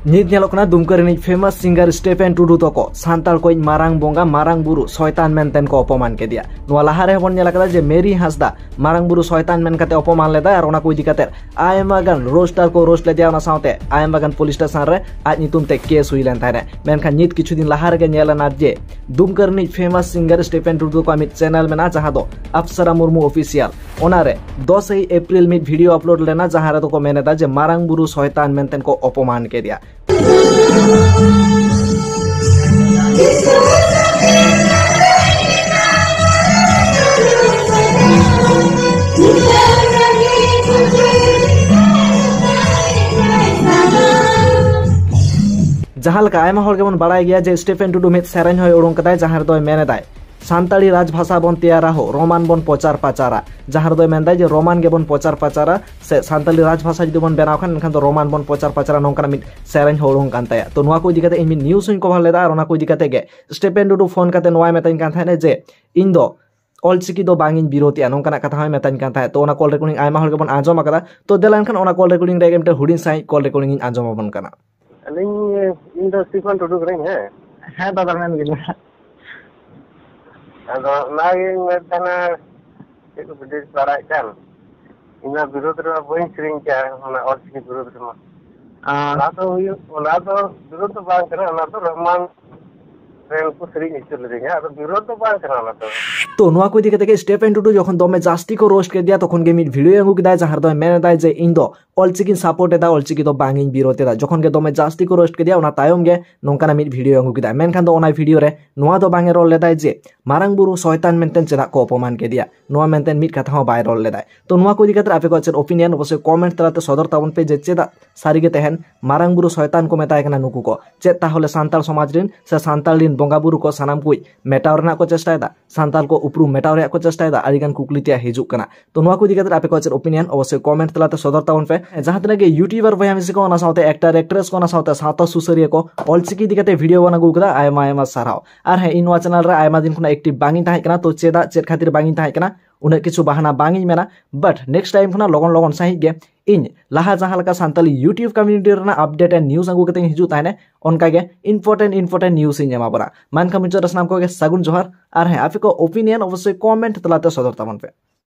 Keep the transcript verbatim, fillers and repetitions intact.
ᱱᱤᱛ ᱧᱮᱞᱚᱜ ᱠᱟᱱᱟ ᱫᱩᱢᱠᱟ ᱨᱤᱱᱤᱡ famous singer ᱥᱴᱤᱯᱷᱮᱱ ᱴᱩᱰᱩ ᱛᱟᱠᱚ ᱥᱟᱱᱛᱟᱲ ᱠᱚᱭᱤᱡ ᱢᱟᱨᱟᱝ ᱵᱚᱸᱜᱟ ᱢᱟᱨᱟᱝ ᱵᱩᱨᱩ ᱥᱚᱭᱛᱟᱱ ᱢᱮᱱᱛᱮᱱ ᱠᱚ ᱚᱯᱚᱢᱟᱱ ᱠᱮᱫᱮᱭᱟ᱾ ᱱᱚᱣᱟ ᱞᱟᱦᱟ ᱨᱮᱦᱚᱸ ᱵᱚᱱ ᱧᱮᱞ ᱟᱠᱟᱫᱟ ᱡᱮ ᱢᱮᱨᱤ ᱦᱟᱸᱥᱫᱟ ᱢᱟᱨᱟᱝ ᱵᱩᱨᱩ ᱥᱚᱭᱛᱟᱱ ᱢᱮᱱ ᱠᱟᱛᱮ ᱚᱯᱚᱢᱟᱱ ᱞᱮᱫᱟᱭ ᱟᱨ ᱚᱱᱟ ᱠᱚ ᱤᱫᱤ ᱠᱟᱛᱮ ᱟᱭᱢᱟ ᱜᱟᱱ ᱨᱳᱥᱴᱟᱨ ᱠᱚ ᱨᱳᱥᱴ ᱞᱮᱫᱮᱭᱟ᱾ ᱚᱱᱟ ᱥᱟᱶᱛᱮ ᱟᱭᱢᱟ ᱜᱟᱱ ᱯᱩᱞᱤᱥ ᱥᱴᱮᱥᱚᱱ ᱨᱮ ᱟᱡ ᱧᱩᱛᱩᱢ ᱛᱮ ᱠᱮᱥ ᱦᱩᱭ ᱞᱮᱱ ᱛᱟᱦᱮᱸᱫ᱾ ᱢᱮᱱᱠᱷᱟᱱ ᱱᱤᱛ ᱠᱤᱪᱷᱩ ᱫᱤᱱ ᱞᱟᱦᱟ ᱨᱮᱜᱮ ᱧᱮᱞ ᱮᱱᱟ ᱡᱮ ᱫᱩᱢᱠᱟ ᱨᱤᱱᱤᱡ famous singer ᱥᱴᱤᱯᱷᱮᱱ ᱴᱩᱰᱩ ᱠᱚᱣᱟᱜ ᱢᱤᱫ ᱪᱮᱱᱮᱞ ᱢᱮᱱᱟᱜᱼᱟ, ᱡᱟᱦᱟᱸ ᱫᱚ ᱟᱯᱥᱟᱨᱟ ᱢᱩᱨᱢᱩ ᱚᱯᱷᱤᱥᱤᱭᱟᱞ᱾ ᱚᱱᱟᱨᱮ ᱫᱚᱥᱮᱭ ᱮᱯᱨᱤᱞ ᱢᱤᱫ ᱵᱷᱤᱰᱤᱭᱳ ᱟᱯᱞᱳᱰ ᱞᱮᱱᱟ, ᱡᱟᱦᱟᱸ ᱨᱮᱫᱚ ᱠᱚ ᱢᱮᱱ ᱮᱫᱟ ᱡᱮ ᱢᱟᱨᱟᱝ ᱵᱩᱨᱩ ᱥᱚᱭᱛᱟᱱ ᱢᱮᱱᱛᱮ ᱠᱚ ᱚᱯᱚᱢᱟᱱ ᱠᱮᱫᱮᱭᱟ᱾ ᱡᱟᱦᱟᱸ ᱞᱮᱠᱟ ᱟᱭᱢᱟ ᱦᱚᱲ ᱜᱮᱵᱚᱱ ᱵᱟᱲᱟᱭ ᱜᱮᱭᱟ ᱡᱮ ᱥᱴᱤᱯᱷᱮᱱ ᱴᱩᱰᱩ ᱢᱤᱫ ᱥᱮᱨᱮᱧ ᱦᱚᱸᱭ ᱩᱰᱩᱝ ᱠᱟᱫᱟᱭ, ᱡᱟᱦᱟᱸ ᱨᱮᱫᱚᱭ ᱢᱮᱱ ᱮᱫᱟᱭ, ᱥᱟᱱᱛᱟᱲᱤ ᱨᱟᱡᱽ ᱵᱷᱟᱥᱟ ᱵᱚᱱ ᱛᱮᱭᱟᱨᱟ ᱦᱳ, ᱨᱳᱢᱟᱱ ᱵᱚᱱ ᱯᱚᱪᱟᱨ ᱯᱟᱪᱟᱨᱟ᱾ ᱡᱟᱦᱟᱸ ᱨᱮᱫᱚᱭ ᱢᱮᱱᱫᱟᱭ ᱡᱮ ᱨᱳᱢᱟᱱ ᱜᱮᱵᱚᱱ ᱯᱚᱪᱟᱨ ᱯᱟᱪᱟᱨᱟ, ᱥᱮ ᱥᱟᱱᱛᱟᱲᱤ ᱨᱟᱡᱽ ᱵᱷᱟᱥᱟ ᱡᱩᱫᱤ ᱵᱚᱱ ᱵᱮᱱᱟᱣ ᱠᱷᱟᱱ, ᱮᱱᱠᱷᱟᱱ ᱫᱚ ᱨᱳᱢᱟᱱ ᱵᱚᱱ ᱯᱚᱪᱟᱨ ᱯᱟᱪᱟᱨᱟ, ᱱᱚᱝᱠᱟᱱᱟᱜ ᱢᱤᱫ ᱥᱮᱨᱮᱧ ᱦᱚᱸ ᱩᱰᱩᱝ ᱠᱟᱱ ᱛᱟᱭᱟ᱾ ᱛᱚ ᱱᱚᱣᱟ ᱠᱚ ᱤᱫᱤ ᱠᱟᱛᱮ ᱤᱧ ᱢᱤᱫ ᱱᱤᱭᱩᱡᱽ ᱦᱚᱸᱧ ᱠᱚᱵᱷᱟᱨ ᱞᱮᱫᱟ ᱟᱨ ᱚᱱᱟ ᱠᱚ ᱤᱫᱤ ᱠᱟᱛᱮ ᱜᱮ ᱥᱴᱤᱯᱷᱮᱱ ᱴᱩᱰᱩ ᱯᱷᱳᱱ ᱠᱟᱛᱮ ᱱᱚᱣᱟᱭ ᱢᱮᱛᱟᱧ ᱠᱟᱱ ᱛᱟᱦᱮᱸᱱᱟ ᱡᱮ ᱤᱧ ᱫᱚ ᱚᱞᱪᱤᱠᱤ ᱫᱚ ᱵᱟᱝ ᱤᱧ ᱵᱤᱨᱳᱫᱷᱮᱜᱼᱟ, ᱱᱚᱝᱠᱟᱱᱟᱜ ᱠᱟᱛᱷᱟ ᱦᱚᱸᱭ ᱢᱮᱛᱟᱧ ᱠᱟᱱ ᱛᱟᱦᱮᱸᱫ᱾ ᱛᱚ ᱚᱱᱟ ᱠᱚᱞ ᱨᱮᱠᱚᱨᱰᱤᱝ ᱟᱭᱢᱟ ᱦᱚᱲ ᱜᱮᱵᱚᱱ ᱟᱸᱡᱚᱢ ᱟᱠᱟᱫᱟ᱾ ᱛᱚ ᱫᱮᱞᱟ ᱮᱱᱠᱷᱟᱱ ᱚᱱᱟ ᱠᱚᱞ ᱨᱮᱠᱚᱨᱰᱤᱝ ᱨᱮᱜᱮ ᱢᱤᱫᱴᱮᱱ ᱦᱩᱰᱤᱧ ᱥᱟᱺᱦᱤᱡ ᱠᱚᱞ ᱨᱮᱠᱚᱨᱰᱤᱝ ᱤᱧ ᱟᱸᱡᱚᱢ ᱟᱵᱚᱱ ᱠᱟᱱᱟ᱾ ᱟᱹᱞᱤᱧ, ᱤᱧ ᱫᱚ ᱥᱴᱤᱯᱷᱮᱱ ᱴᱩᱰᱩ ᱠᱟᱹᱱᱟᱹᱧ, ᱦᱮᱸ᱾ ᱦᱮᱸ ᱫᱟᱫᱟ, ᱢᱮᱱ ᱵᱤᱱ᱾ ᱟᱫᱚ ᱚᱱᱟᱜᱤᱧ ᱢᱮᱱ ᱛᱟᱦᱮᱱᱟ, ᱪᱮᱫ ᱠᱚ ᱵᱤᱰᱟᱹᱣ ᱵᱟᱲᱟᱭᱮᱫ ᱠᱟᱱ, ᱤᱧ ᱢᱟ ᱵᱤᱨᱳᱫᱷ ᱨᱮᱢᱟ ᱵᱟᱹᱧ ᱥᱮᱨᱮᱧ ᱠᱮᱭᱟ, ᱚᱱᱟ ᱚᱞᱪᱤᱠᱤ ᱵᱤᱨᱳᱫᱷ ᱨᱮᱢᱟ᱾ ᱟᱨ ᱚᱱᱟ ᱫᱚ ᱦᱩᱭᱩᱜ, ᱚᱱᱟ ᱫᱚ ᱵᱤᱨᱳᱫᱷ ᱫᱚ ᱵᱟᱝ ᱠᱟᱱᱟ, ᱚᱱᱟ ᱫᱚ ᱨᱚᱦᱢᱟᱱ ᱨᱮᱱ ᱠᱚ ᱥᱮᱨᱮᱧ ᱦᱚᱪᱚ ᱞᱤᱫᱤᱧᱟ, ᱟᱫᱚ ᱵᱤᱨᱳᱫᱷ ᱫᱚ ᱵᱟᱝ ᱠᱟᱱᱟ ᱚᱱᱟ ᱫᱚ᱾ ᱛᱚ ᱱᱚᱣᱟ ᱠᱚ ᱤᱫᱤ ᱠᱟᱛᱮ ᱜᱮ ᱥᱴᱤᱯᱷᱮᱱ ᱴᱩᱰᱩ ᱡᱚᱠᱷᱚᱱ ᱫᱚᱢᱮ ᱡᱟᱹᱥᱛᱤ ᱠᱚ ᱨᱳᱥᱴ ᱠᱮᱫᱮᱭᱟ, ᱛᱚᱠᱷᱚᱱ ᱜᱮ ᱢᱤᱫ ᱵᱷᱤᱰᱤᱭᱳ ᱟᱹᱜᱩ ᱠᱮᱫᱟᱭ, ᱡᱟᱦᱟᱸ ᱨᱮᱫᱚᱭ ᱢᱮᱱ ᱮᱫᱟᱭ ᱡᱮ ᱤᱧ ᱫᱚ ᱚᱞᱪᱤᱠᱤᱧ ᱥᱟᱯᱳᱨᱴ ᱮᱫᱟ, ᱚᱞᱪᱤᱠᱤ ᱫᱚ ᱵᱟᱝ ᱤᱧ ᱵᱤᱨᱳᱫᱷ ᱮᱫᱟ᱾ ᱡᱚᱠᱷᱚᱱ ᱜᱮ ᱫᱚᱢᱮ ᱡᱟᱹᱥᱛᱤ ᱠᱚ ᱨᱳᱥᱴ ᱠᱮᱫᱮᱭᱟ, ᱚᱱᱟ ᱛᱟᱭᱚᱢ ᱜᱮ ᱱᱚᱝᱠᱟᱱᱟᱜ ᱢᱤᱫ ᱵᱷᱤᱰᱤᱭᱳ ᱟᱹᱜᱩ ᱠᱮᱫᱟᱭ᱾ ᱢᱮᱱᱠᱷᱟᱱ ᱫᱚ ᱚᱱᱟ ᱵᱷᱤᱰᱤᱭᱳ ᱨᱮ ᱱᱚᱣᱟ ᱫᱚ ᱵᱟᱝ ᱮ ᱨᱚᱲ ᱞᱮᱫᱟᱭ ᱡᱮ ᱢᱟᱨᱟᱝ ᱵᱩᱨᱩ ᱥᱚᱭᱛᱟᱱ ᱢᱮᱱᱛᱮ ᱪᱮᱫᱟᱜ ᱠᱚ ᱚᱯᱚᱢᱟᱱ ᱠᱮᱫᱮᱭᱟ, ᱱᱚᱣᱟ ᱢᱮᱱᱛᱮ ᱢᱤᱫ ᱠᱟᱛᱷᱟ ᱦᱚᱸ ᱵᱟᱭ ᱨᱚᱲ ᱞᱮᱫᱟᱭ᱾ ᱛᱚ ᱱᱚᱣᱟ ᱠᱚ ᱤᱫᱤ ᱠᱟᱛᱮ ᱟᱯᱮ ᱠᱚᱣᱟᱜ ᱪᱮᱫ ᱚᱯᱤᱱᱤᱭᱚᱱ, ᱚᱵᱚᱥᱥᱳᱭ ᱠᱚᱢᱮᱱᱴ ᱛᱟᱞᱟᱛᱮ ᱥᱚᱫᱚᱨ ᱛᱟᱵᱚᱱ ᱯᱮ ᱡᱮ ᱪᱮᱫᱟᱜ ᱥᱟᱹᱨᱤ ᱜᱮ ᱛᱟᱦᱮᱱ ᱢᱟᱨᱟᱝ ᱵᱩᱨᱩ ᱥᱚᱭᱛᱟᱱ ᱠᱚ ᱢᱮᱛᱟᱭ ᱠᱟᱱᱟ ᱱᱩᱠᱩ ᱠᱚ? ᱪᱮᱫ ᱛᱟᱦᱚᱞᱮ ᱥᱟᱱᱛᱟᱲ ᱥᱚᱢᱟᱡᱽ ᱨᱮᱱ ᱥᱮ ᱥᱟᱱᱛᱟᱲ ᱨᱮᱱ ᱵᱚᱸᱜᱟ ᱵᱩᱨᱩ ᱠᱚ ᱥᱟᱱᱟᱢ ᱠᱚ ᱢᱮᱴᱟᱣ ᱨᱮᱱᱟᱜ ᱠᱚ ᱪᱮᱥᱴᱟᱭᱮᱫᱟ? ᱥᱟᱱᱛᱟᱲ ᱠᱚ ᱩᱯᱨᱩᱢ ᱢᱮᱴᱟᱣ ᱨᱮᱭᱟᱜ ᱠᱚ ᱪᱮᱥᱴᱟᱭᱮᱫᱟ? ᱟᱹᱰᱤᱜᱟᱱ ᱠᱩᱠᱞᱤ ᱛᱮᱭᱟᱜ ᱦᱤᱡᱩᱜ ᱠᱟᱱᱟ᱾ ᱛᱚ ᱱᱚᱣᱟ ᱠᱚ ᱤᱫᱤ ᱠᱟᱛᱮ ᱟᱯᱮ ᱠᱚᱣᱟᱜ ᱪᱮᱫ ᱚᱯᱤᱱᱤᱭᱚᱱ, ᱚᱵᱚᱥᱥᱳᱭ ᱠᱚᱢᱮᱱᱴ ᱛᱟᱞᱟᱛᱮ ᱥᱚᱫᱚᱨ ᱛᱟᱵᱚᱱ ᱯᱮ᱾ ᱡᱟᱦᱟᱸ ᱛᱤᱱᱟᱹᱜ ᱜᱮ ᱭᱩᱴᱤᱭᱩᱵᱟᱨ ᱵᱚᱭᱦᱟ ᱢᱤᱥᱤ ᱠᱚ, ᱚᱱᱟ ᱥᱟᱶᱛᱮ ᱮᱠᱴᱟᱨ ᱮᱠᱴᱨᱮᱥ ᱠᱚ, ᱚᱱᱟ ᱥᱟᱶᱛᱮ ᱥᱟᱶᱛᱟ ᱥᱩᱥᱟᱹᱨᱤᱭᱟᱹ ᱠᱚ ᱚᱞᱪᱤᱠᱤ ᱤᱫᱤ ᱠᱟᱛᱮ ᱵᱷᱤᱰᱤᱭᱳ ᱵᱚᱱ ᱟᱹᱜᱩ ᱠᱟᱫᱟ, ᱟᱭᱢᱟ ᱟᱭᱢᱟ ᱥᱟᱨᱦᱟᱣ᱾ ᱟᱨ ᱦᱮᱸ, ᱤᱧ ᱱᱚᱣᱟ ᱪᱮᱱᱮᱞ ᱨᱮ ᱟᱭᱢᱟ ᱫᱤᱱ ᱠᱷᱚᱱᱟᱜ ᱮᱠᱴᱤᱵᱷ ᱵᱟᱝ ᱤᱧ ᱛᱟᱦᱮᱸ ᱠᱟᱱᱟ, ᱛᱚ ᱪᱮᱫᱟᱜ, ᱪᱮᱫ ᱠᱷᱟᱹᱛᱤᱨ ᱵᱟᱝ ᱤᱧ ᱛᱟᱦᱮᱸ ᱠᱟᱱᱟ, ᱩᱱᱟᱹᱜ ᱠᱤᱪᱷᱩ ᱵᱟᱦᱟᱱᱟ ᱵᱟᱝ ᱤᱧ ᱢᱮᱱᱟ, but next time ᱠᱷᱚᱱᱟᱜ ᱞᱚᱜᱚᱱ ᱞᱚᱜᱚᱱ ᱥᱟᱺᱦᱤᱡ ᱜᱮ ᱤᱧ ᱞᱟᱦᱟ ᱡᱟᱦᱟᱸ ᱞᱮᱠᱟ ᱥᱟᱱᱛᱟᱞᱤ YouTube community ᱨᱮᱱᱟᱜ update and news ᱟᱹᱜᱩ ᱠᱟᱛᱮᱧ ᱦᱤᱡᱩᱜ ᱛᱟᱦᱮᱱᱟ, ᱚᱱᱠᱟᱜᱮ important important news ᱤᱧ ᱮᱢᱟ ᱵᱚᱱᱟ᱾ ᱢᱟ ᱮᱱᱠᱷᱟᱱ ᱢᱩᱪᱟᱹᱫ ᱨᱮ ᱥᱟᱱᱟᱢ ᱠᱚᱜᱮ ᱥᱟᱹᱜᱩᱱ ᱡᱚᱦᱟᱨ᱾ ᱟᱨ ᱦᱮᱸ, ᱟᱯᱮ ᱠᱚ opinion ᱚᱵᱚᱥᱥᱳᱭ comment ᱛᱟᱞᱟᱛᱮ ᱥᱚᱫᱚᱨ ᱛᱟᱵᱚᱱ ᱯᱮ᱾